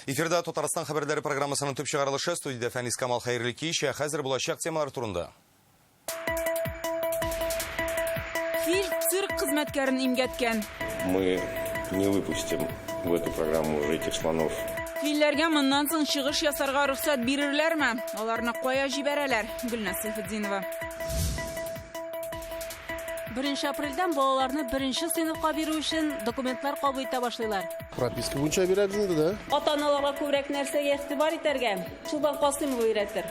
Эфирда Татарстан хәбәрләре программасының төп чыгарылышы студиядә Фәнис Камал хәерле кич. Ә хәзер булачак темалар турында. Фил цирк хезмәткәрен имгәткән. Мы не выпустим в эту программу уже этих слонов. Филләргә моннан соң чыгыш ясарга рөхсәт бирерләрме? Аларны кая җибәрәләр? Гөлназ Сәйфетдинова. Беренче апрельдән балаларны беренче сыйныфка бирү өчен документлар кабул итә башлыйлар. Прописка буенча бирәбез инде, да. Ата-аналарга күбрәк нәрсәгә игътибар итәргә? Чулпан Касыймова өйрәтер.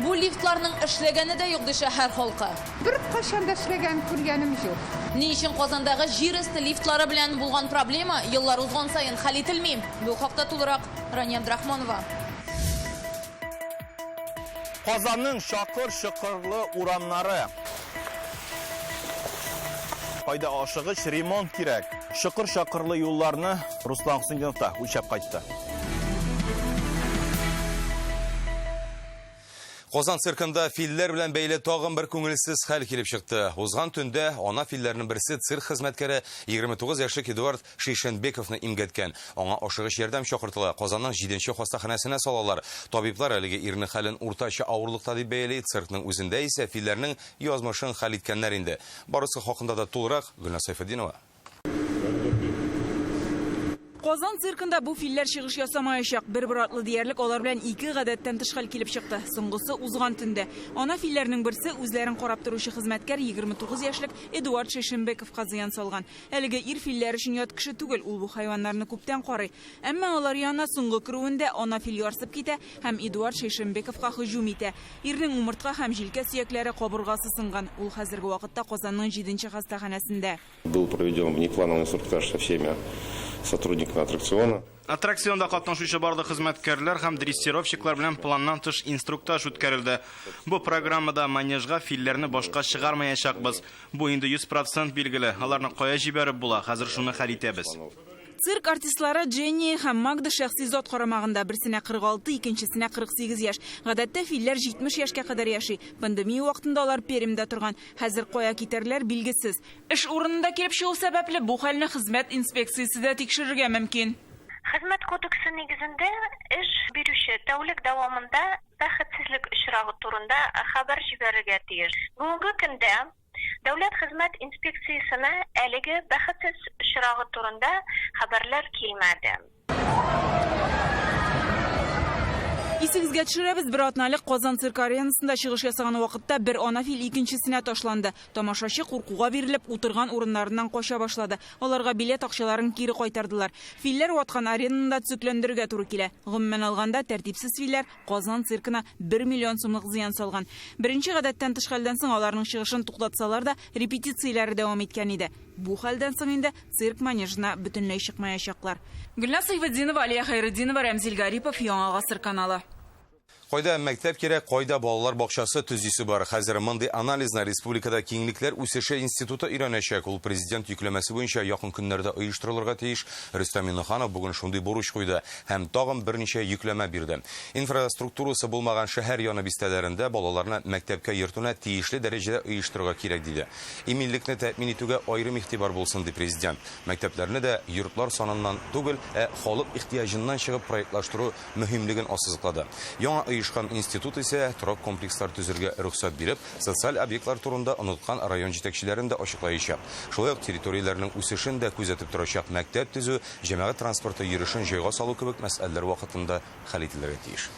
Бу лифтларның эшләгәне дә юк, ди шәһәр халкы. Беркайчан да эшләгәнен күргәнем юк. Ни өчен Казандагы җир өсте лифтлары белән булган проблема еллар узган саен хәл ителми? Бу хакта тулырак Рания Абдрахманова. Казанның чакыр-чокырлы урамнары. Кайда ашыгыч ремонт кирәк? Чокыр-чакырлы юлларны Руслан Хөснетдинов та үлчәп кайтты. Казан циркында филләр белән бәйле тагын бер күңелсез хәл килеп чыкты. Узган төндә ана филләрнең берсе цирк хезмәткәре 29 яшьлек Эдуард Шейшенбековны имгәткән. Аңа ашыгыч ярдәм чакыртыла. Казанның җиденче хастаханәсенә салалар. Табиблар әлеге ирнең хәлен уртача авырлыкта дип бәяли. Циркның үзендә исә филләрнең язмышын хәл иткәннәр инде. Барысы хакында да тулырак Гөлназ Сәйфетдинова. Казан циркында бу филләр чыгыш ясамаячак. Бер-бер артлы диярлек алар белән ике гадәттән тыш хәл килеп чыкты. Соңгысы узган төндә. Ана филләрнең берсе үзләрен карап торучы хезмәткәр 29 яшьлек Эдуард Шейшенбековка зыян салган. Әлеге ир филләр өчен ят кеше түгел, ул бу хайваннарны күптән карый. Әмма алар янына соңгы керүендә ана фил ярсып китә һәм Эдуард Шәйшембековка һөҗүм итә. Ирнең умыртка һәм җилкә сөякләре кабыргасы сынган. Ул хәзерге вакытта Казанның җиденче хастаханәсендә. Был проведен внеплановый инструктаж со всеми сотрудниками аттракциона. Аттракционда катнашучы барлык хезмәткәрләр һәм дрессировщиклар белән планнан тыш инструктаж үткәрелде. Бу программада манежга филләрне башка чыгармаячакбыз. Бу инде 100 процент билгеле. Аларны кая җибәреп була, хәзер шуны хәл итәбез. Цирк артистлары Дженни һәм Магда шәхси зат карамагында, берсенә 46, икенчесенә 48 яшь. Гадәттә филләр 70 яшькә кадәр яши. Пандемия вакытында алар Пермьдә торган. Хәзер кая китәрләр, билгесез. Эш урынында килеп чыгу сәбәпле, бу хәлне хезмәт инспекциясе дә тикшерергә мөмкин. Хезмәт кодексы нигезендә, эш бирүче тәүлек дәвамында бәхетсезлек очрагы турында хәбәр җибәрергә тиеш. Бүгенге көндә Дәүләт хезмәт инспекциясенә әлеге бәхетсез очрагы турында хәбәрләр килмәде. Исегезгә төшерәбез, бер атна элек Казан цирк аренасында чыгыш ясаган вакытта бер ана фил икенчесенә ташланды. Тамашачы куркуга бирелеп, утырган урыннарыннан кача башлады. Аларга билет акчаларын кире кайтардылар. Филләр ваткан аренаны да төзекләндерергә туры килә. Гомумән алганда, тәртипсез филләр Казан циркына бер миллион сумлык зыян салган. Беренче гадәттән тыш хәлдән соң аларның чыгышын туктатсалар да, репетицияләре дәвам иткән иде. Бу хәлдән соң инде цирк манежына бөтенләй чыкмаячаклар. Гөлназ Сәйфетдинова, Алия Хәйретдинова, Рәмзил Гарипов, Яңа Гасыр каналы. Кайда мәктәп кирәк, кайда балалар бакчасы төзисе бар. Хәзер мондый анализны республикада киңлекләр үсеше институты өйрәнәчәк. Ул президент йөкләмәсе буенча якын көннәрдә оештырылырга тиеш. Рөстәм Миңнеханов бүген шундый бурыч куйды һәм тагын берничә йөкләмә бирде. Инфраструктурасы булмаган шәһәр яны бистәләрендә балаларны мәктәпкә йөртүне тиешле дәрәҗәдә оештырырга кирәк, диде. Иминлекне тәэмин итүгә аерым игътибар булсын, ди Президент. Мәктәпләрне дә йортлар саныннан түгел, ә халык ихтыяҗыннан чыгып проектлаштыру мөһимлеген ассызыклады. Яңа оешкан институт исә торак комплекслар төзергә рөхсәт биреп, социаль объектлар турында оныткан район җитәкчеләрен дә ачыклаячак. Шулай ук территорияләрнең үсешен дә күзәтеп торачак, мәктәп төзү, җәмәгать транспорты йөрешен җайга салу кебек мәсьәләләр вакытында хәл ителергә тиеш.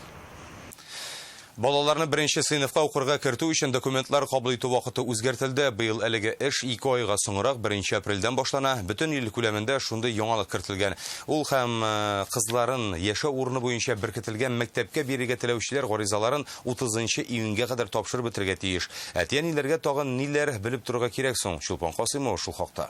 Балаларны беренче сыйныфка укырга кертү өчен документлар кабул итү вакыты үзгәртелде. Быел әлеге эш ике айга соңрак, беренче апрельдән башлана. Бөтен ил күләмендә шундый яңалык кертелгән. Ул һәм э, кызларын яшәү урыны буенча беркетелгән мәктәпкә бирергә теләүчеләр гаризаларын 30 июньгә кадәр тапшырып бетерергә тиеш. Әти-әниләргә тагын ниләр белеп торырга кирәк соң? Чулпан Касыймова шул хакта.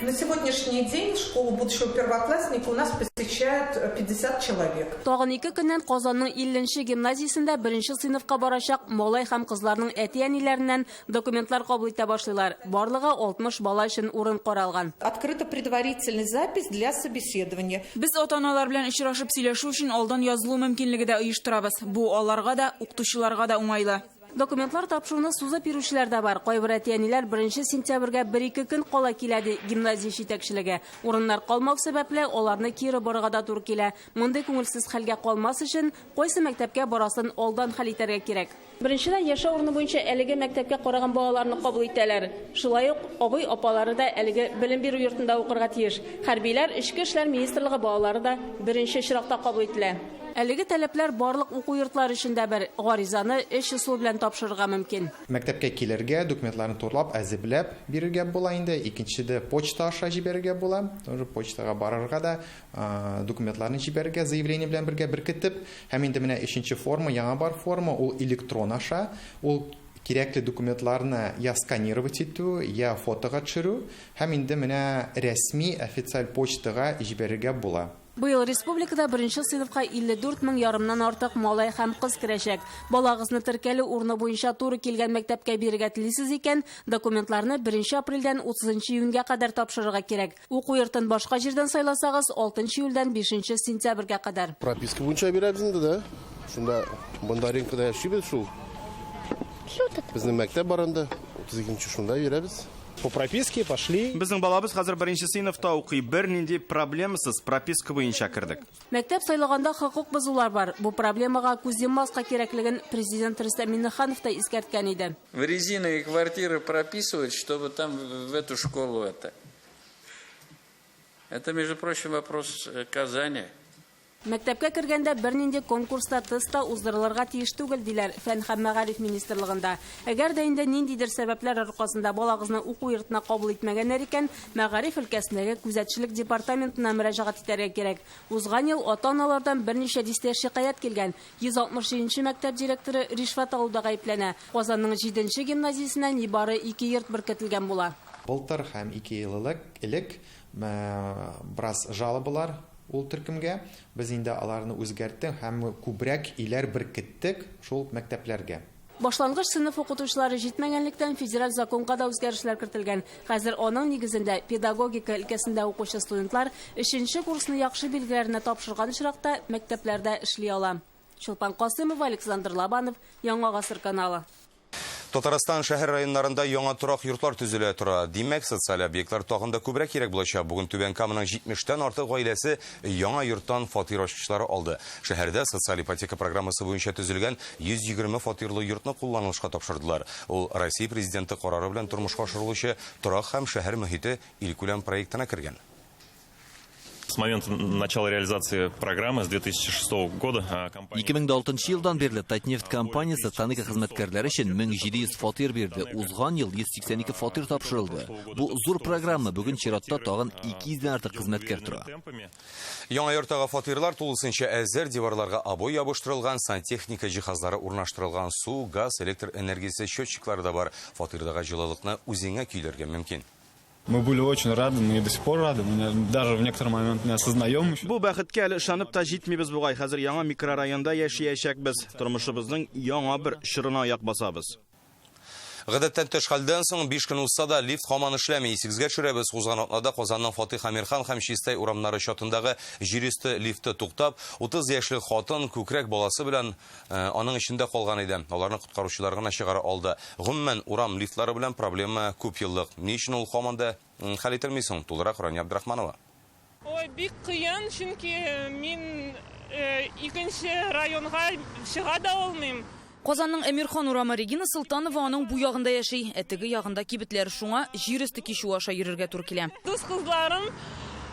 На сегодняшний день школу будущего первоклассника у нас посещает 50 человек. Тагын ике көннән Казанның 50 нче гимназиясендә беренче сыйныфка барачак малай һәм кызларның әти-әниләреннән документлар кабул итә башлыйлар. Барлыгы 60 бала өчен урын каралган. Открыта предварительная запись для собеседования. Без ата-аналар белән очрашып сөйләшү өчен алдан язылу мөмкинлеге дә оештырабыз. Бу аларга да, укытучыларга да уңайлы. Документлар тапшыруны сузып йөрүчеләр дә бар. Кайбер әти-әниләр 1 сентябрьгә 1-2 көн кала килә, ди гимназия җитәкчелеге. Урыннар калмау сәбәпле, аларны кире борырга да туры килә. Мондый күңелсез хәлгә калмас өчен кайсы мәктәпкә барасын алдан хәл итәргә кирәк. Беренчедән, яшәү урыны буенча әлеге мәктәпкә караган балаларны кабул итәләр. Шулай ук абый апалары да әлеге белем бирү йортында укырга тиеш. Хәрбиләр, Эчке эшләр министрлыгы балалары да беренче очракта кабул ителә. Әлеге таләпләр барлык уку йортлары өчен дә бер. Гаризаны өч ысул белән тапшырырга мөмкин. Мәктәпкә килергә, документларны турлап, әзерләп бирергә була инде. Икенчедә почта аша җибәрергә була. Тоже почтага барырга да, документларны җибәрергә, заявление белән бергә беркетеп. Һәм инде менә өченче форма, яңа бар форма, ул электрон аша. Ул кирәкле документларны я сканировать итү, я фотога төшерү, һәм инде менә рәсми официаль почтага җибәрергә була. Быел республикада беренче сыйныфка 54 мең ярымнан артык малай һәм кыз керәчәк. Балагызны теркәлү урыны буенча туры килгән мәктәпкә бирергә телисез икән, документларны 1 апрельдән 30 июньгә кадәр тапшырырга кирәк. Уку йортын башка җирдән сайласагыз, 6 июльдән 5 сентябрьгә кадәр. Прописка буенча бирәбез инде да. Шунда Бондаренкода яшибез шул. Безнең мәктәп бар анда, 32 шунда бирәбез. По прописке пошли. Безнең балабыз хәзер беренче сыйныфта укый. Бернинди проблемасыз прописка буенча кердек. Мәктәп сайлаганда хокук бозулар бар. Бу проблемага күз йоммаска кирәклеген президент Рөстәм Миңнеханов та искәрткән иде. В резиновые квартиры прописывают, чтобы там в эту школу это. Это, между прочим, вопрос Казани. Мәктәпкә кергәндә бернинди конкурста тест та уздырылырга тиеш түгел, диләр Фән һәм мәгариф министрлыгында. Әгәр дә инде ниндидер сәбәпләр аркасында балагызны уку йортына кабул итмәгәннәр икән, мәгариф өлкәсендәге күзәтчелек департаментына мөрәҗәгать итәргә кирәк. Узган ел ата-аналардан берничә дистә шикаять килгән. 167 мәктәп директоры ришвәт алуда гаепләнә. Казанның 7 гимназиясенә нибары 2 йорт беркетелгән була. Былтыр һәм 2 ел элек бераз жалобалар ул төркемгә, без инде аларны үзгәрттек һәм күбрәк иләр беркеттек шул мәктәпләргә. Башлангыч сыйныф укытучылары җитмәгәнлектән федераль законга да үзгәрешләр кертелгән. Хәзер аның нигезендә педагогика өлкәсендә укучы студентлар 3нче курсны яхшы билгеләренә тапшырган очракта мәктәпләрдә эшли ала. Чулпан Касымова, Александр Лобанов, Яңа Гасыр каналы. Татарстан шәһәр районнарында яңа торак йортлар төзелә тора. Димәк, социаль объектлар тагын да күбрәк кирәк булачак. Бүген Түбән Каманың 70-тән артык гаиләсе яңа йорттан фатир ачкычлары алды. Шәһәрдә социаль ипотека программасы буенча төзелгән 120 фатирлы йортны кулланылышка тапшырдылар. Ул Россия президенты карары белән тормышка ашырылучы торак һәм шәһәр мөхите илкүләм проектына кергән. С момента начала реализации программы с 2006 года компания 2006 елдан бирле Татнефть компаниясе Танека хезмәткәрләре өчен 1700 фатир бирде. Узган ел 182 фатир тапшырылды. Бу зур программа, бүген чиратта тагын 200дән артык хезмәткәр тора. Яңа йорттагы фатирлар тулысынча әзер, диварларга обой ябыштырылган, сантехника җиһазлары урнаштырылган, су, газ, электр энергиясе счетчиклары да бар. Фатирдагы җылылыкны үзеңә көйләргә мөмкин. Мы были очень рады, мы и до сих пор рады, мы даже в некоторый момент не осознаем еще. Бу бәхеткә әле ышанып та җитмибез бугай. Хәзер яңа микрорайонда яшәячәкбез. Тормышыбызның яңа бер чорына аяк басабыз. Гадәттән тыш хәлдән соң 5 көн узса да лифт һаман эшләми. Исегезгә төшерәбез, узган атнада Казанның Фатих Әмирхан һәм Чистай урамнары чатындагы җир өсте лифты туктап, 30 яшьлек хатын күкрәк баласы белән аның эчендә калган иде. Аларны коткаручылар гына чыгара алды. Гомумән, урам лифтлары белән проблема күп еллык. Ни өчен ул һаман да хәл ителми соң? Тулырак Рания Абдрахманова. Ой, бик кыен, чөнки мин икенче районга чыга да алмыйм. Казанның Әмирхан урамы Регина Солтанова аның бу ягында яши, ә теге ягында кибетләр, шуңа җир өсте кичү аша йөрергә туры килә. Дус кызларым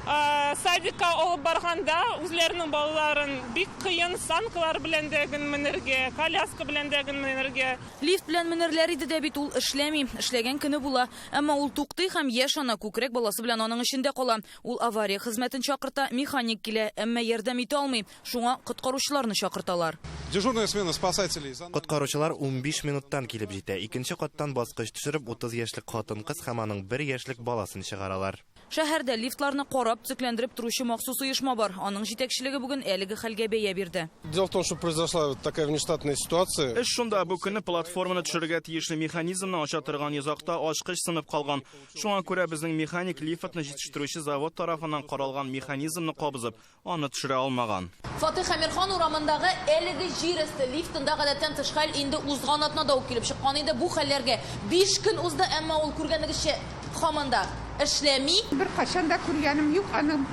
садикка алып барганда үзләренең балаларын бик кыен санкалар белән дә ген менергә, коляска белән дә ген менергә. Лифт белән менерләр иде дә бит, ул эшләми. Эшләгән көне була, әмма ул туктый һәм яшь ана күкрәк баласы белән аның эчендә кала. Ул авария хезмәтен чакырта, механик килә, әмма ярдәм итә алмый. Шуңа коткаручыларны чакырталар. Дежурная смена спасателей. Коткаручылар 15 минуттан килеп җитә. Икенче каттан баскыч төшереп 30 яшьлек хатын-кыз һәм аның 1 яшьлек баласын чыгаралар. Шәһәрдә лифтларны карап, төзекләндереп торучы махсус оешма бар. Аның җитәкчелеге бүген әлеге хәлгә бәя бирде. Дело в том, что произошла вот такая внештатная ситуация. Эш шунда, бу көнне платформаны төшерергә тиешле механизмны ача торган йозакта ачкыч сынып калган. Шуңа күрә безнең механик лифтны җитештерүче завод тарафыннан каралган механизмны кабызып, аны төшерә алмаган. Фатих Әмирхан урамындагы әлеге җир асты лифтында гадәттән тыш хәл инде узган атнада ук килеп чыккан иде. Бу хәлләргә 5 көн узды, әмма ул күргәнегезчә һаман да эшләми. Беркайчан да күргәнем юк аның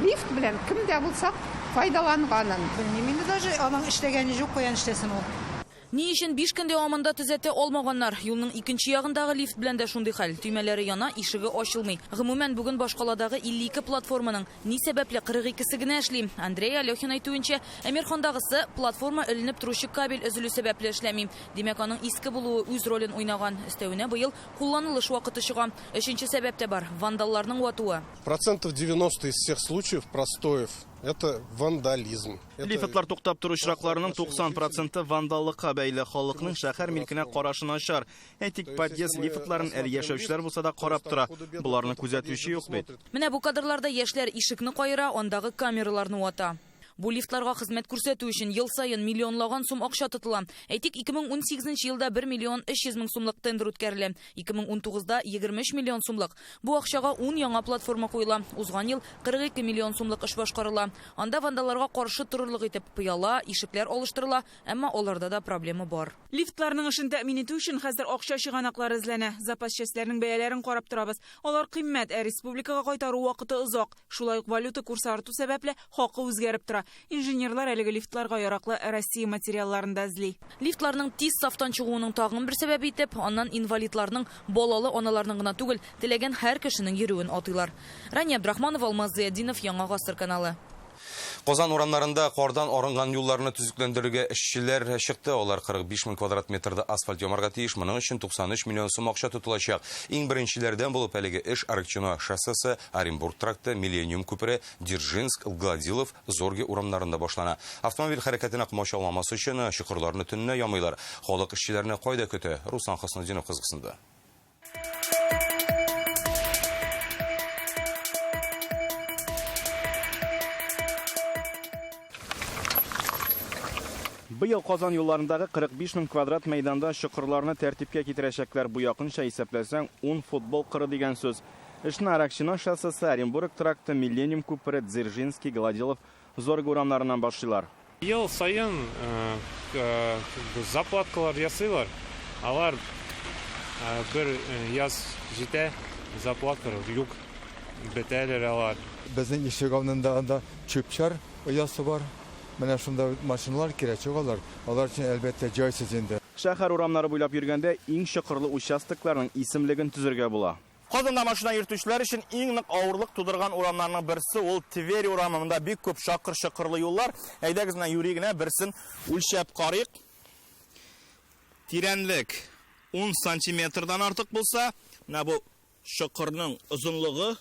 лифт белән кем дә булса файдаланганын. Белмим инде даже, аның эшләгәне юк, каян эшләсен ул. Ни өчен 5 көн дәвамында төзәтә алмаганнар? Юлның икенче ягындагы лифт белән дә шундый хәл. Төймәләре яна, ишеге ачылмый. Гомумән, бүген башкаладагы 52 платформаның ни сәбәпле 42-се генә эшли? Андрей Алехин әйтүенчә, Әмирхандагысы платформа эленеп торучы кабель өзелү сәбәпле эшләми. Димәк, аның иске булуы үз ролен уйнаган. Өстәвенә быел кулланылыш вакыты чыга. Өченче сәбәп тә бар – вандалларның ватуы. Процентов 90 из всех случаев простоев – это вандализм. Лифтлар туктап тору очракларының 90% вандаллыкка бәйле. Халыкның шәһәр милкенә карашы начар. Әйтик, подъезд лифтларын әле яшәүчеләр булса да карап тора. Боларны күзәтүче юк бит. Менә бу кадрларда яшьләр ишекне каера, андагы камераларны вата. Бу лифтларга хезмәт күрсәтү өчен ел саен миллионлаган сум акча тотыла. Әйтик, 2018 елда 1 миллион 300 мең сумлык тендер үткәрелә. 2019-да 23 миллион сумлык. Бу акчага 10 яңа платформа куела. Узган ел 42 миллион сумлык эш башкарыла. Анда вандалларга каршы торырлык итеп пыяла, ишекләр алыштырыла, әмма аларда да проблема бар. Лифтларның эшен тәэмин итү өчен хәзер акча чыганаклары эзләнә. Запас частьләрнең бәяләрен карап торабыз. Алар кыйммәт, ә республикага кайтару вакыты озак. Шулай ук валюта курсы арту сәбәпле хакы үзгәреп тора. Инженерлар әлеге лифтларга яраклы Россия материалларын да эзли. Лифтларның тиз сафтан чыгуының тагын бер сәбәбе итеп, аннан инвалидларның, балалы аналарның гына түгел, теләгән һәр кешенең йөрүен атыйлар. Рания Абдрахманова, Алмаз Зыятдинов, Яңа Гасыр каналы. Казан урамнарында кардан арынган юлларны төзекләндерергә эшчеләр чыкты. Алар 45 мең квадрат метрда асфальт ямарга тиеш. Моның өчен 93 миллион сум акча тотылачак. Иң беренчеләрдән булып әлеге эш Аракчино шоссесы, Оренбург тракты, Миллениум күпере, Дзержинск, Гладилов, Зорге урамнарында башлана. Автомобиль хәрәкәтенә комачауламас өчен чокырларны төнлә ямыйлар. Халык эшчеләрне кайда көтә? Руслан Хөснетдинов кызыксынды. Быел Казан юлларындагы 45 мең квадрат мәйданда чокырларны тәртипкә китерәчәкләр. Бу якынча исәпләсәң 10 футбол кыры дигән сүз. Эшне Аракчино шоссесы, Оренбург тракты, Миллениум күпере, Дзержинский, Гладилов, Зорге урамнарыннан башлыйлар. Ел саен заплаткалар ясыйлар. Алар бер яз җитә, заплаткалар юк, бетәләр алар. Безнең ишек алдында анда чүп-чар оясы бар. Менә шунда машиналар кирәк чыгалар. Алар өчен әлбәттә җайсыз инде. Шәһәр урамнары буйлап йөргәндә иң чокырлы участокларның исемлеген төзергә була. Казанда машина йөртүчеләр өчен иң нык авырлык тудырган урамнарның берсе ул Тверь урамы. Монда бик күп чакыр-чокырлы юллар. Әйдәгез, менә юри генә берсен үлчәп карыйк. Тирәнлек 10 сантиметрдан артык булса, менә бу чокырның озынлыгы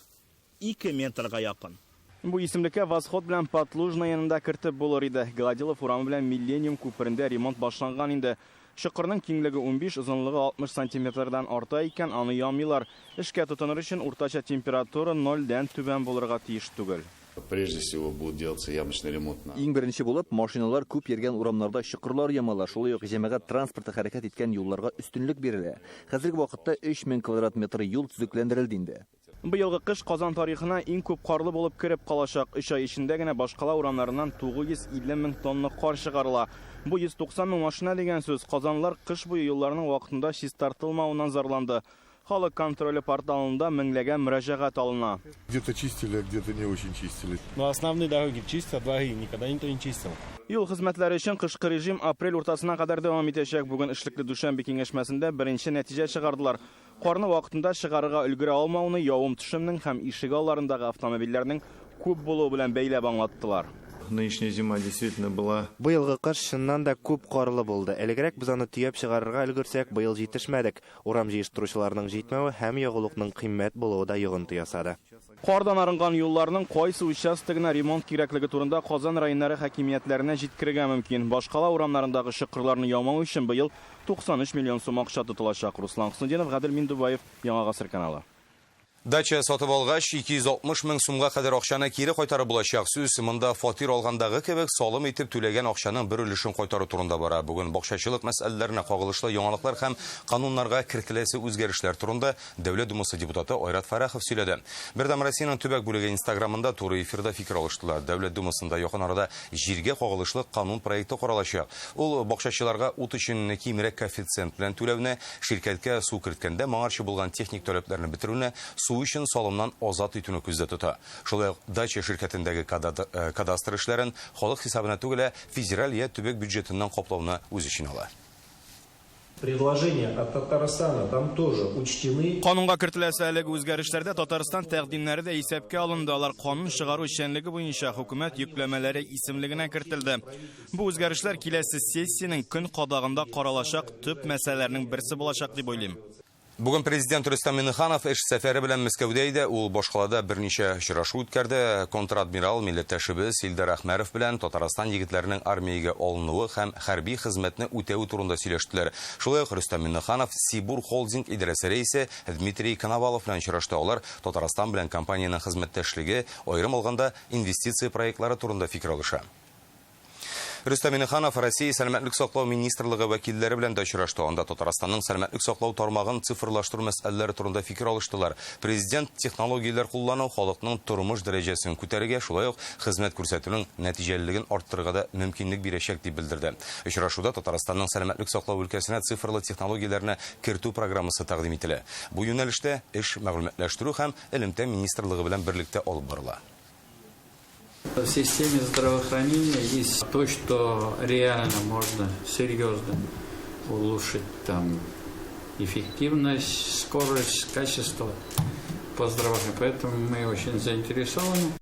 2 метрга якын. Бу исемлеккә Восход белән Подлужная янында кертеп булыр иде. Гладилов урамы белән Миллениум күперендә ремонт башланган инде. Чокырның киңлеге 15, озынлыгы 60 сантиметрдан арта икән, аны ямыйлар. Эшкә тотыныр өчен уртача температура 0-дән түбән булырга тиеш түгел. Прежде всего будет делаться ямочный ремонт. Иң беренче булып машиналар күп йөргән урамнарда чокырлар ямала, шулай ук җәмәгать транспорты хәрәкәт иткән юлларга өстенлек бирелә. Хәзерге вакытта 3000 квадрат метр юл төзекләндерелде инде. Быелгы кыш Казан тарихына иң күп карлы булып кереп калачак. 3 ай эчендә генә башкала урамнарыннан 950 мең тонна кар чыгарыла. Бу 190 мең машина дигән сүз. Казанлылар кыш буе юлларның вакытында чистартылмавыннан зарланды. Халык контроле порталында меңләгән мөрәҗәгать алына. Где-то чистили, где-то не очень чистили. Но основные дороги чистят, дворы никогда никто не чистил. Юл хезмәтләре өчен кышкы режим апрель уртасына кадәр дәвам итәчәк. Бүген эшлекле дүшәмбе киңәшмәсендә беренче нәтиҗә чыгардылар. Карны вакытында чыгарырга өлгерә алмауны явым төшемнең һәм ишек алларындагы автомобильләрнең күп булуы белән бәйләп аңлаттылар. Нынешняя зима действительно была. Быелгы кыш чыннан да күп карлы булды. Элегрәк без аны төяп чыгарырга өлгерсәк, быел җитешмәдек. Урам җыештыручыларның җитмәве һәм ягулыкның кыйммәт булуы да йогынты ясады. Кардан арынган юлларның кайсы участогына ремонт кирәклеге турында Казан районнары хакимиятләренә җиткерергә мөмкин. Башкала урамнарындагы чокырларны ямау өчен быел 93 миллион сум акча тотылачак. Руслан Хөснетдинов, Гадел Миндубаев, Яңа Гасыр каналы. Дача сатып алгач, 260 мең сумга кадәр акчаны кире кайтарып булачак. Сүз монда фатир алгандагы кебек салым итеп түләгән акчаның бер өлешен кайтару турында бара. Бүген бакчачылык мәсьәләләренә кагылышлы яңалыклар һәм кануннарга кертеләсе үзгәрешләр турында Дәүләт Думасы депутаты Айрат Фәррахов сөйләде. Бердәм Россиянең төбәк бүлеге Инстаграмында туры эфирда фикер алыштылар. Дәүләт Думасында якын арада җиргә кагылышлы канун проекты каралачак. Ул бакчачыларга ут өчен кимрәк коэффициент белән түләүне, ширкәткә су керткәндә моңарчы булган техник таләпләрне бетерүне, су өчен салымнан азат итүне күздә тота. Шулай ук дача ширкәтендәге кадастр эшләрен халык хисабына түгел, ә федераль я төбәк бюджетыннан каплауны үз эченә ала. Предложения от Татарстана там тоже учтены. Канунга кертеләсе әлеге үзгәрешләрдә Татарстан тәкъдимнәре дә исәпкә алынды. Алар канун чыгару эшчәнлеге буенча хөкүмәт йөкләмәләре исемлегенә кертелде. Бу үзгәрешләр киләсе сессиянең көн кадагында каралачак төп мәсьәләләрнең берсе булачак дип уйлыйм. Бүген президент Рөстәм Миңнеханов эш сәфәре белән Мәскәүдә иде. Ул башкалада берничә очрашу үткәрде. Контр-адмирал милләттәшебез Илдар Әхмәров белән Татарстан егетләренең армиягә алынуы һәм хәрби хезмәтне үтәве турында сөйләштеләр. Шулай ук Рөстәм Миңнеханов Сибур холдинг идарәсе рәисе Дмитрий Коновалов белән очрашты. Алар Татарстан белән компаниянең хезмәттәшлеге, аерым алганда, инвестиция проектлары турында фикер алыша. Рөстәм Миңнеханов Россия сәламәтлек саклау министрлыгы вәкилләре белән дә очрашты. Анда Татарстанның сәламәтлек саклау тармагын цифрлаштыру мәсьәләләре турында фикер алыштылар. Президент технологияләр куллану халыкның тормыш дәрәҗәсен күтәрергә, шулай ук хезмәт күрсәтүнең нәтиҗәлелеген арттырырга да мөмкинлек бирәчәк, дип белдерде. Очрашуда Татарстанның сәламәтлек саклау өлкәсенә цифрлы технологияләрне кертү программасы тәкъдим ителә. Бу юнәлештә эш мәгълүматлаштыру һәм элемтә министрлыгы белән берлектә алып барыла. В системе здравоохранения есть то, что реально можно серьезно улучшить там эффективность, скорость, качество по здравоохранению. Поэтому мы очень заинтересованы.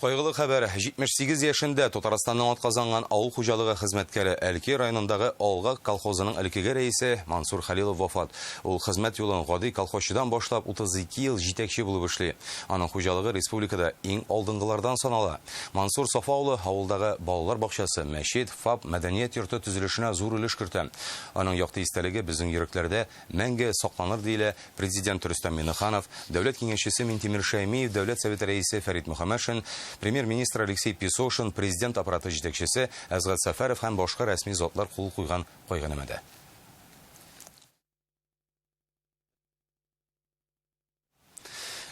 Кайгылы хәбәр, 78 яшендә Татарстанның атказанган авыл хуҗалыгы хезмәткәре Әлки районындагы Алга колхозының элеккеге рәисе Мансур Хәлилов вафат. Ул хезмәт юлын гади колхозчыдан башлап 32 ел җитәкче булып эшли. Аның хуҗалыгы республикада иң алдынгылардан санала. Мансур Сафа улы авылдагы балалар бакчасы, мәчет, ФАП, мәдәният йорты төзелешенә зур өлеш кертә. Аның якты истәлеге безнең йөрәкләрдә мәңге сакланыр, диелә Президент Рөстәм Миңнеханов, Дәүләт Киңәшчесе Минтимер Шәймиев, Дәүләт Советы рәисе Фәрит Мөхәммәтшин, Премьер-министр Алексей Песошин, Президент аппараты җитәкчесе Әсгать Сәфәров һәм башка рәсми затлар кул куйган кайгынамәдә.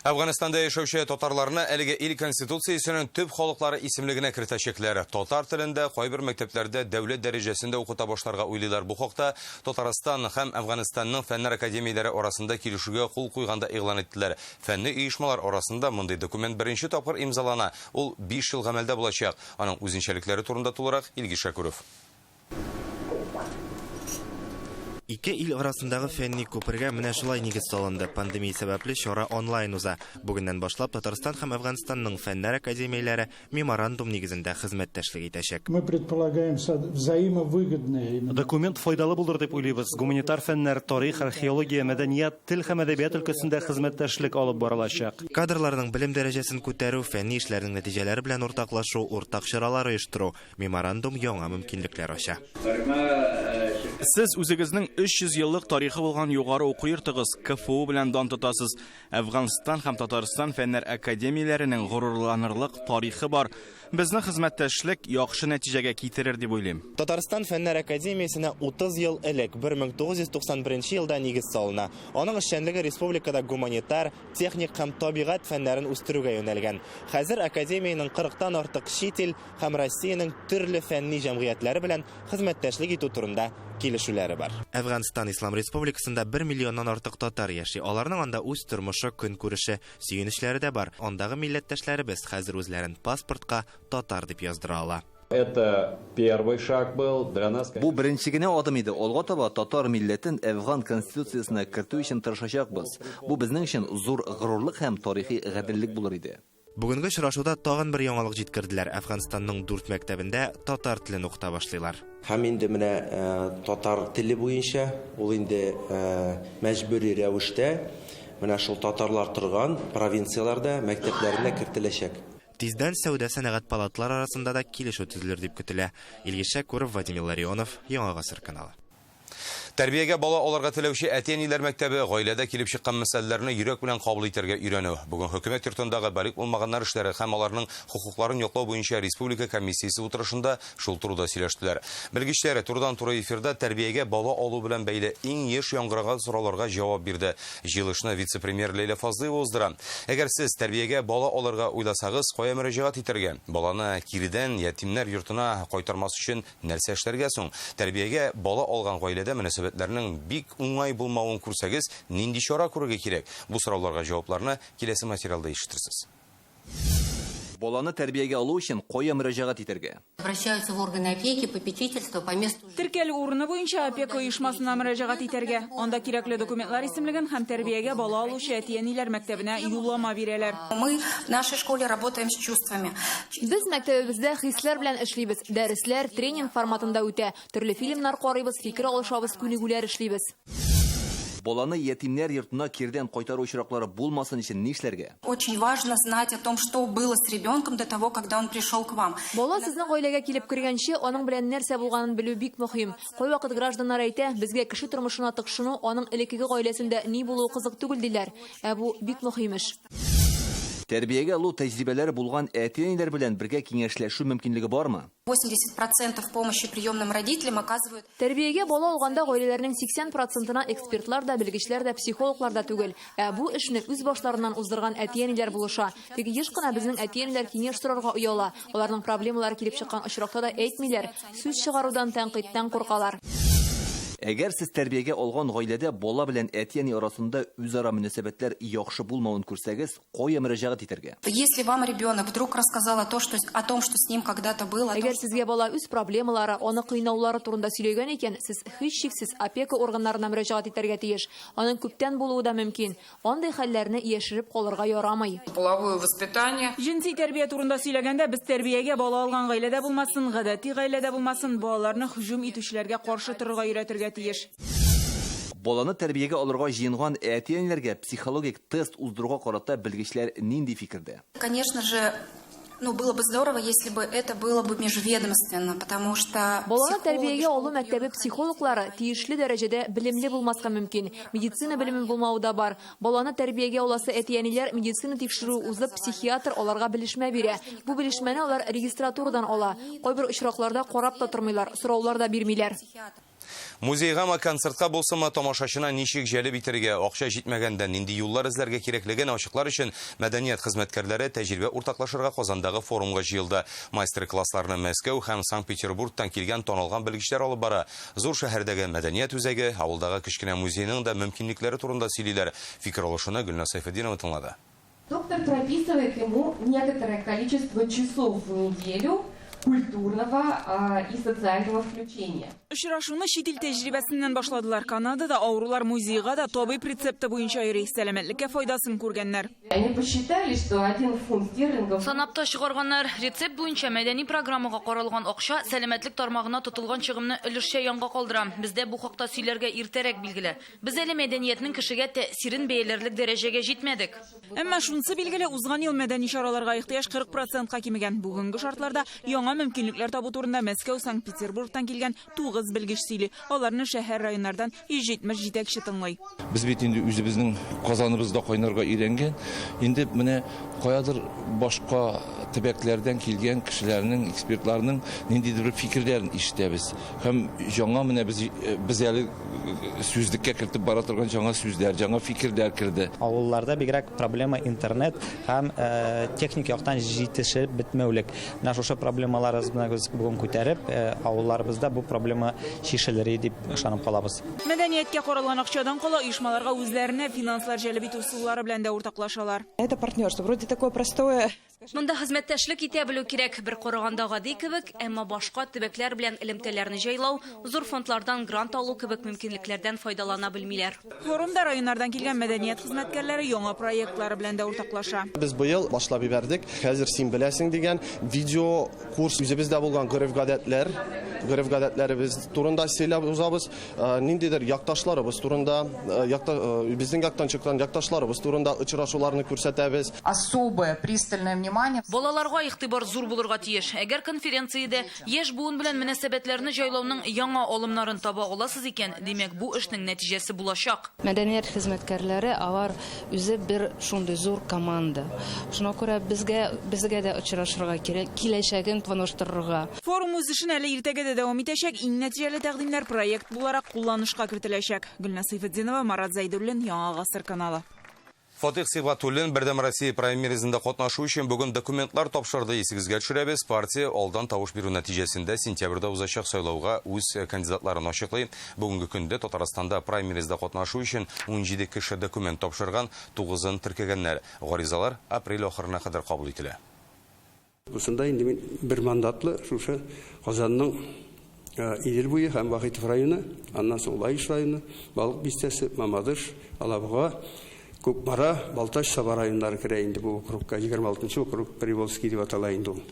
Әфганстанда яшәүче татарларны әлеге ил конституциясенең төп халыклары исемлегенә кертәчәкләр. Татар телендә кайбер мәктәпләрдә дәүләт дәрәҗәсендә укыта башларга уйлыйлар. Бу хакта Татарстан һәм Әфганстанның фәннәр академияләре арасында килешүгә кул куйганда игълан иттеләр. Фәнни оешмалар арасында мондый документ беренче тапкыр имзалана. Ул 5 ел гамәлдә булачак. Аның үзенчәлекләре турында тулырак Илгиз Шәкүров. Ике ил арасындагы фәнни күпергә менә шулай нигез салынды. Пандемия сәбәпле чара онлайн уза. Бүгеннән башлап Татарстан һәм Әфганстанның фәннәр академияләре меморандум нигезендә хезмәттәшлек итәчәк. Мы предполагаем взаимовыгодные. Документ файдалы булыр дип уйлыйбыз. Гуманитар фәннәр, тарих, археология, мәдәният, тел һәм әдәбият өлкәсендә хезмәттәшлек алып барылачак. Кадрларның белем дәрәҗәсен күтәрү, фәнни эшләрнең нәтиҗәләре белән уртаклашу, уртак чаралар оештыру, меморандум яңа мөмкинлекләр ача. Сез үзегезнең 300 еллык тарихы булган югары уку йортыгыз КФУ белән дан тотасыз. Әфганстан һәм Татарстан фәннәр академияләренең горурланырлык тарихы бар. Безнең хезмәттәшлек яхшы нәтиҗәгә китерер дип уйлыйм. Татарстан фәннәр академиясенә 30 ел элек, 1991 елда нигез салына. Аның эшчәнлеге республикада гуманитар, техник һәм табигать фәннәрен үстерүгә юнәлгән. Хәзер академиянең 40-тан артык чит ил һәм Россиянең төрле фәнни җәмгыятьләре белән хезмәттәшлек итү турында килешүләре бар. Әфганстан Ислам Республикасында 1 миллионнан артык татар яши. Аларның анда үз тормышы, көнкүреше, сөенечләре дә бар. Андагы милләттәшләребез хәзер үзләрен паспортка татар дип яздыра ала. Это первый шаг был для нас. Бу беренче генә адым иде. Алга таба татар милләтен Әфган конституциясенә кертү өчен тырышачакбыз. Бу безнең өчен зур горурлык һәм тарихи гаделлек булыр иде. Бүгенге очрашуда тагын бер яңалык җиткерделәр. Әфганстанның 4 мәктәбендә татар телен укыта башлыйлар. Һәм инде менә татар теле буенча ул инде мәҗбүри рәвештә менә шул татарлар торган провинцияләрдә мәктәпләренә кертеләчәк. Тиздән сәүдә-сәнәгать палаталары арасында да килешү төзелер дип көтелә. Илгиз Шәкүров, Владимир Ларионов, Яңа Гасыр каналы. Тәрбиягә бала алырга теләүче әти-әниләр мәктәбе гаиләдә килеп чыккан мәсьәләләрне йөрәк белән кабул итәргә өйрәнү. Бүген хөкүмәт йортындагы балигъ булмаганнар эшләре һәм аларның хокукларын яклау буенча республика комиссиясе утырышында шул турыда сөйләштеләр. Белгечләр турыдан-туры эфирда тәрбиягә бала алу белән бәйле иң еш яңгыраган сорауларга җавап бирде. Җыелышны вице-премьер Ләйлә Фазлыева уздыра. Әгәр сез тәрбиягә бала алырга уйласагыз, кая мөрәҗәгать итәргә? Баланы киредән ятимнәр йортына кайтармас өчен нәрсә эшләргә соң? Тәрбиягә бала алган гаиләдә мөнәсәбәтләрнең бик уңай булмавын күрсәгез, нинди чара күрергә кирәк? Бу сорауларга җавапларны киләсе материалда ишетерсез. Баланы тәрбиягә алу өчен кая мөрәҗәгать итәргә? Обращаются в органы опеки, попечительства по месту. Теркәлү урыны буенча опека оешмасына мөрәҗәгать итәргә. Анда кирәкле документлар исемлеген һәм тәрбиягә бала алучы әти-әниләр мәктәбенә юллама бирәләр. Мы в нашей школе работаем с чувствами. Без мәктәбебездә хисләр белән эшлибез. Дәресләр тренинг форматында үтә. Төрле фильмнар карыйбыз, фикер алышабыз, күнегүләр эшлибез. Баланы ятимнәр йортына кирдән кайтару очраклары булмасын өчен нишләргә? Очень важно знать о том, что было с ребенком до того, когда он пришел к вам. Бала сезнең гаиләгә килеп кергәнче, аның белән нәрсә булганын белү бик мөһим. Кайвакыт гражданнар әйтә, безгә кеше тормышына тыкшыну, аның элеккеге гаиләсендә ни булуы кызык түгел диләр. Ә бу бик мөһим эш. Тәрбиягә алу тәҗрибәләре булган әти-әниләр белән бергә киңәшләшү мөмкинлеге бармы? 80% помощи приемным родителям оказывают. Тәрбиягә бала алганда гаиләләрнең 80%-на экспертлар да, белгечләр дә, психологлар да түгел. Ә бу эшне үз башларыннан уздырган әти-әниләр булыша. Тик еш кына безнең әти-әниләр киңәш сорарга ояла. Аларның проблемалары килеп чыккан очракта да әйтмиләр. Сүз чыгарудан, тәнкыйтьтән куркалар. Әгәр сез тәрбиягә алган гаиләдә бала белән әти-әни арасында үзара мөнәсәбәтләр яхшы булмавын күрсәгез, кая мөрәҗәгать итәргә? Если вам ребенок вдруг рассказал о том, что с ним когда-то было, Әгәр сезгә бала үз проблемалары, аны кыйнаулары турында сөйләгән икән, сез һичшиксез опека органнарына мөрәҗәгать итәргә тиеш. Аның күптән булуы да мөмкин. Андый хәлләрне яшереп калырга ярамый. Половое воспитание. Җенси тәрбия турында сөйләгәндә, без тәрбиягә бала алган гаиләдә булмасын, гадәти гаиләдә булмасын, балаларны һөҗүм итүчеләргә каршы торырга өйрәтергә тиеш. Баланы тәрбиягә алырга җыенган әти-әниләргә психологик тест уздыруга карата белгечләр нинди фикердә? Конечно же, ну, было бы здорово, если бы это было бы межведомственно, потому что Баланы тәрбиягә алу мәктәбе психологлары тиешле дәрәҗәдә белемле булмаска мөмкин. Медицина белеме булмавы да бар. Баланы тәрбиягә аласы әти-әниләр медицина тикшерүе узып, психиатр аларга белешмә бирә. Бу белешмәне алар регистратурадан ала. Кайбер очракларда карап та тормыйлар, сораулар да бирмиләр. Музейгамы, концертка булсынмы, тамашачына ничек җәлеп итәргә, акча җитмәгәндә нинди юллар эзләргә кирәклеген ачыклар өчен мәдәният хезмәткәрләре тәҗрибә уртаклашырга Казандагы форумга җыелды. Мастер-классларны Мәскәү һәм Санкт-Петербургтан килгән танылган белгечләр алып бара. Зур шәһәрдәге мәдәният үзәге, авылдагы кечкенә музейның да мөмкинлекләре турында сөйлиләр. Фикер алышуны Гөлназ Сәйфетдинова тыңлады. Доктор прописывает ему некоторое количество часов в неделю культурного и социального включения. Очрашуны чит ил тәҗрибәсеннән башладылар. Канадада авырулар музейга да табиб рецепты буенча йөри, сәламәтлеккә файдасын күргәннәр. Они посчитали, что 1 фунт стерлингов. Санап та чыгарганнар. Рецепт буенча мәдәни программага каралган акча сәламәтлек тармагына тотылган чыгымны өлешчә янга калдыра. Бездә бу хакта сөйләргә иртәрәк билгеле. Без әле мәдәниятнең кешегә тәэсирен бәяләрлек дәрәҗәгә җитмәдек. Әмма шунысы билгеле, узган ел мәдәни чараларга ихтыяҗ 40%-ка кимегән. Бүгенге шартларда яңа мөмкинлекләр табу турында Мәскәү, Санкт-Петербургтан килгән 9 белгеч сөйли. Аларны шәһәр районнардан 170 җитәкче тыңлый. Без бит инде үзебезнең Казаныбызда кайнарга өйрәнгән. Инде менә каядыр башка төбәкләрдән килгән кешеләрнең, экспертларның ниндидер бер фикерләрен ишетәбез. Һәм яңа менә без әле сүзлеккә кертеп бара торган яңа сүзләр, яңа фикерләр керде. Авылларда бигрәк проблема интернет һәм техник яктан җитешеп бетмәүлек. Менә шушы проблемаларыбызны без бүген күтәреп, авылларыбызда бу проблема чишелер дип ышанып калабыз. Мәдәнияткә каралган акчадан кала оешмаларга үзләренә финанслар җәлеп итү ысуллары белән дә уртаклашалар. Это партнерство, вроде такое простое. Монда хезмәттәшлек итә белү кирәк. Бер караганда гади кебек, әмма башка төбәкләр белән элемтәләрне җайлау, зур фондлардан грант алу кебек мөмкинлекләрдән файдалана белмиләр. Форумда районнардан килгән мәдәният хезмәткәрләре яңа проектлары белән дә уртаклаша. Без быел башлап җибәрдек. Хәзер син беләсең дигән видео курс үзебездә булган гореф-гадәтләр, гореф-гадәтләребез турында сөйләп узабыз. Ниндидер якташларыбыз турында, безнең яктан чыккан якташларыбыз турында очрашуларны күрсәтәбез. Особое пристальное внимание Внимание. Балаларга игътибар зур булырга тиеш. Әгәр конференциядә яшь буын белән мөнәсәбәтләрне җайлауның яңа алымнарын таба аласыз икән, димәк, бу эшнең нәтиҗәсе булачак. Мәдәният хезмәткәрләре алар үзе бер шундый зур команда. Шуңа күрә безгә дә очрашырга кирәк, киләчәген планлаштырырга. Форум үз эшен әле иртәгә дә дәвам итәчәк. Иң нәтиҗәле тәкъдимнәр проект буларак кулланышка кертеләчәк. Гөлназ Сәйфетдинова, Марат Зәйдуллин, Яңа Гасыр каналы. Фатих Сибгатуллин Бердәм Россия праймеризында катнашу өчен бүген документлар тапшырды. Исегезгә төшерәбез, партия алдан тавыш бирү нәтиҗәсендә сентябрьдә узачак сайлауга үз кандидатларын ачыклый. Бүгенге көндә Татарстанда праймеризда катнашу өчен 17 кеше документ тапшырган, 9-ын теркәгәннәр. Гаризалар апрель ахырына кадәр кабул ителә. Бусында инде мин бер мандатлы шушы Казанның Идел буе һәм Вахитов районы, аннан соң Лаеш районы, Балык бистәсе, Мамадыш, Алабуга, Кукмара, Балтач, Саба районнары керә инде бу округка. 26 округ Приволжский дип атала инде ул.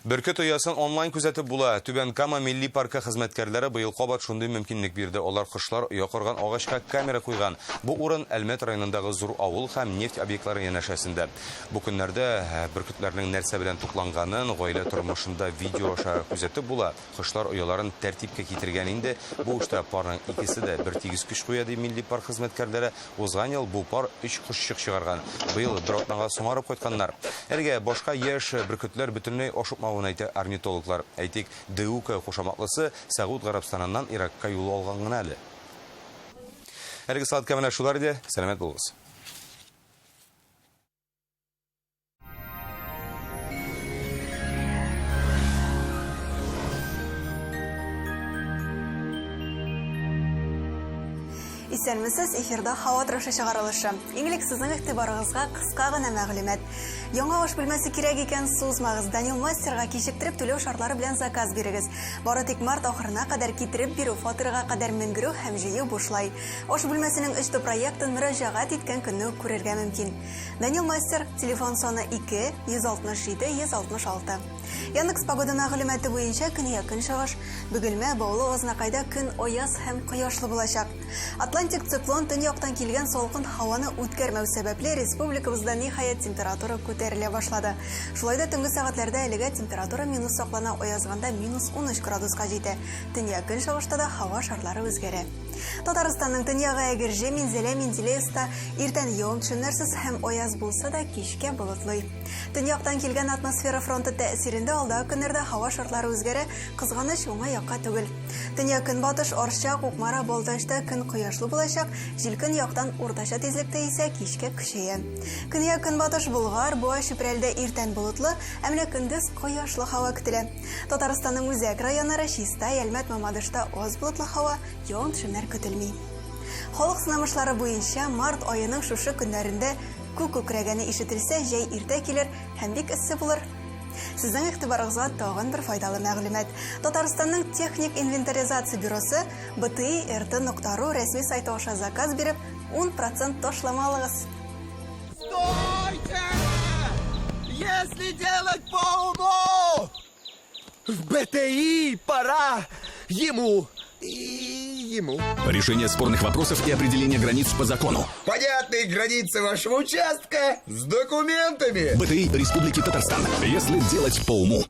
Бөркет оясын онлайн күзәтеп була. Түбән Кама милли паркы хезмәткәрләре быел кабат шундый мөмкинлек бирде. Алар кошлар оя корган агачка камера куйган. Бу урын Әлмәт районындагы зур авыл һәм нефть объектлары янәшәсендә. Бу көннәрдә бөркетләрнең нәрсә белән тукланганын гаилә тормышында видео аша күзәтеп була. Кошлар ояларын тәртипкә китергән инде. Бу эштә парның икесе дә бер тигез көч куя, ди милли парк хезмәткәрләре. Узган ел бу пар 3 кошчык чыгарган. Быел бер атнага соңарып кайтканнар. Әлегә башка яшь бөркетләр бөтенләй ашыкмавын әйтә орнитологлар. Әйтик, Деука кушаматлысы Сәгуд Гарәбстаныннан Иракка юл алган гына әле. Әлеге сәгатькә менә шулар иде. Сәламәт булыгыз. Исәнмесез, эфирда һава торышы чыгарылышы. Иң элек сезнең игътибарыгызга кыска гына мәгълүмат. Яңа аш бүлмәсе кирәк икән, сузмагыз. Данил мастерга кичектереп түләү шартлары белән заказ бирегез. Бары тик март ахырына кадәр китереп бирү, фатирга кадәр менгерү һәм җыю бушлай. Аш бүлмәсенең 3 проектын мөрәҗәгать иткән көнне үк күрергә мөмкин. Данил мастер, телефон саны 2 167 166. Яндекс погода мәгълүматы буенча көньяк-көнчыгыш, Бөгелмә, Баулы, Азнакайда көн аяз һәм кояшлы булачак. Атлантик циклон төньяктан килгән салкын һаваны үткәрмәү сәбәпле республикабызда ниһаять температура күтәрелә башлады. Шулай да төнге сәгатьләрдә әлегә температура минус саклана, аязганда минус 13 градуска җитә. Төньяк-көнчыгышта да һава шартлары үзгәрә. Татарстанның төньягы Әгерҗе, Минзәлә, Менделеевста иртән явым-төшемнәрсез һәм аяз булса да, кичкә болытлый. Төньяктан килгән атмосфера фронты тәэсирендә алдагы көннәрдә һава шартлары үзгәрә, кызганыч, уңай якка түгел. Төньяк-көнбатыш, Арча, Кукмара, Балтачта көн кояшлы булачак, җил көньяктан уртача тизлектә исә кичкә көчәя. Көньяк-көнбатыш Болгар, Буа, Чүпрәлдә иртән болытлы, ә менә көндез кояшлы һава көтелә. Татарстанның үзәк районнары Чистай, Әлмәт, Мамадышта аз болытлы һава, явым-төшемнәр көтелми. Халык сынамышлары буенча март аеның шушы көннәрендә күк күкрәгәне ишетелсә, җәй иртә килер һәм бик эссе булыр. Сезнең игътибарыгызга тагын бер файдалы мәгълүмат. Татарстанның техник инвентаризация бюросы bti.rt.ru рәсми сайты аша заказ биреп, 10% ташлама алыгыз. Стойте! Если делать по уму! В БТИ пора ему и ему. Решение спорных вопросов и определение границ по закону. Понятные границы вашего участка с документами. БТИ Республики Татарстан. Если делать по уму.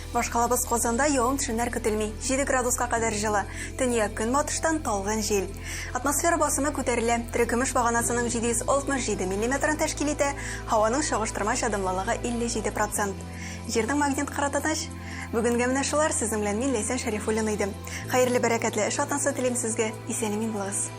Башкалабыз Казанда явым-төшемнәр көтелми. 7 градуска кадәр җылы. Төньяк-көнбатыштан талгын җил. Атмосфера басымы күтәрелә. Терекөмеш баганасының 767 миллиметрын тәшкил итә. Һаваның чагыштырмача дымлылыгы 57%. Җирнең магнит кыры тыныч. Бүгенгә менә шулар. Сезнең белән мин, Ләйсән Шәрифуллина идем. Хәерле, бәрәкәтле эш атнасы телим сезгә. Исән-имин булыгыз.